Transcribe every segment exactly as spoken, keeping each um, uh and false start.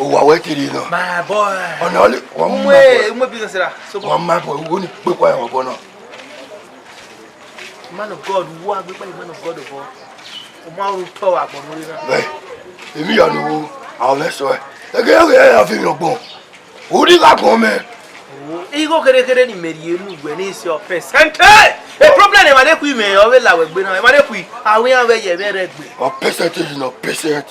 Uwa wẹ te rhie nọ. My boy. Ọna ọle, wa mu Umwe, my boy. Umwe business ra. So, wa mu my boy, wo ni kpe kwa ya obọ na. Man of God, wo agbe kpa man of God obọ. O ma ru tọ wa agbọn nure na. Bẹ, emwi ya ne wo, a mwẹ sẹ. Ẹgẹ ya ghe ya fi mi ọgbọn. Odi gha gbọn mẹ. Igho kherhe kherhe ne imẹ rhie ne uwẹ ni is your percent. Hey! A problem ne emwa ne khui mwẹ, ọ vbe la wẹ gbe na. Emwa ne khui, a wẹ iran vbe ye ẹmwẹ rẹ gbe. Ọ percentage nọ, percent.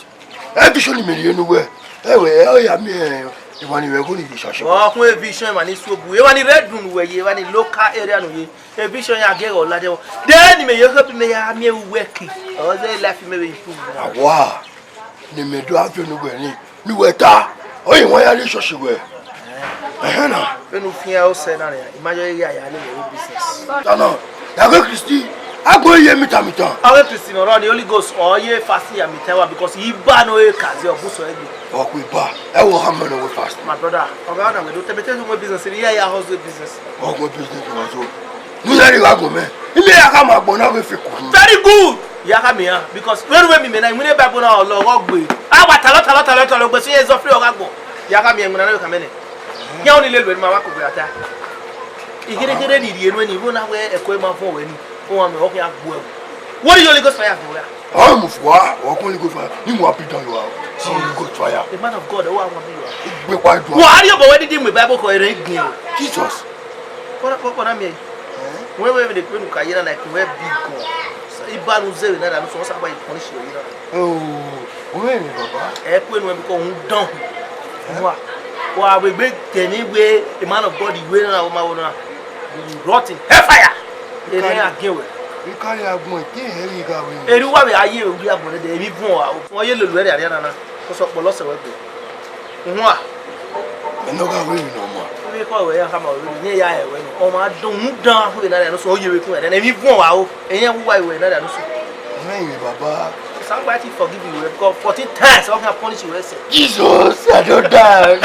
Ẹ vision ni imẹ rhie ne uwẹ. Ẹ wẹ, ẹ ya miẹn emwa ni mwẹ gho ni ye shasha. Ọ khun a vision emwa ni suobu, emwa ni rre dunu wẹ ye, emwa ni local area nu ye. A vision ya gie ẹghẹ ọ ladian. De ne imẹ ye khẹ bi mẹ ya miẹn uwẹ ke. Ọ zẹ life mẹ vbe improve. Awa. Ne mẹ do avie ne uwẹ ni, ne uwẹ ta, ọ ye wan ya rrie church wẹ. Ẹhẹn na. Vbene u fian osẹ na nian, I ma yọ ighe a ya lele vbe business. Ta nọ, ya ghe Kristi, agbọn ye mitan mitan. Ọ ghe Kristi ne ọ rrọọ ni, Holy Ghost ọ ye fasting ya mitan wa, because iba ne ọ re kaze ọ bu sẹ egbe. Ọ kue iba, ẹ wẹ ọ khama ne ọ wẹ fast. My brother, ọ gha na wẹ do tẹbete wẹ business, I ya ya hustle business. Ọ wẹ business wa so. Ne u ya rhie gha gun mẹ, imẹ ya khama agbọn na ghe fake. Very good. Ya khama iran, because vbene uwẹ miẹn imẹ na, iwinna Bible na ọ lọghọ gbe. A wa talọ, talọ, talọ, talọ, gbe sẹ irẹn zọ free ọ gha gbọ. Ya khama iran, iwinna na vbe khama ẹnẹ. Iran ọni lele uwẹ ne ima wa kugbe ra ta. Ikherhe kherhe ni rhie nuẹn ni, vbọ na wẹ ẹko ma vuọn wẹ ni, u wa mẹ ọ khian gbuẹ. Wẹ Holy Ghost fire vuọn wẹ ra? Ọ mu fua, ọ kọn Holy Ghost fire, ni mu a beat down your house. Holy Ghost fire. A man of God, ọ wa wan be your house. Egbe kwa dua. Wa rhie obọ wẹ didi mu Bible kọ erhẹn igbin o. Jesus. Kọna, kọna miẹn. Wẹ wẹ vbene vbene u ka ye na na, ẹkun wẹ big gun. Iba ne u zẹ vbe na da ne u sẹ, ọ sa gba punish wẹ ye na. Oh, wẹ vbe baba. Ẹ kue nuẹn because u dọn. Wa, wa vbe gbe tẹ ne wẹ a man of God wẹ na, ọ ma wo na. You rotten hellfire. Ere a gie wẹ. Ikari agbọn ke hẹ ghi gha wẹ. Eri uwa vbe a ye vbe uri agbọn dẹ, emwi vuọn wa. Wọ́n ye lele ẹre arian na na. Because ọkpọlọ sẹ wẹ gbe. Uhua. Ẹnọ gha wẹ emwi ne ọ ma. Vbe kọ wẹ ya khama wẹ, ne ya hẹ wẹ nọ. Ọ ma dọn, u dan vbe na rẹ no so, ọ ye vbe kun ẹre, emwi vuọn wa o. Eyẹn wu wa wẹ na rẹ no so. Amen, baba. Somebody forgive you, because fourteen times, ọ can punish you, sir. Jesus, I don't die.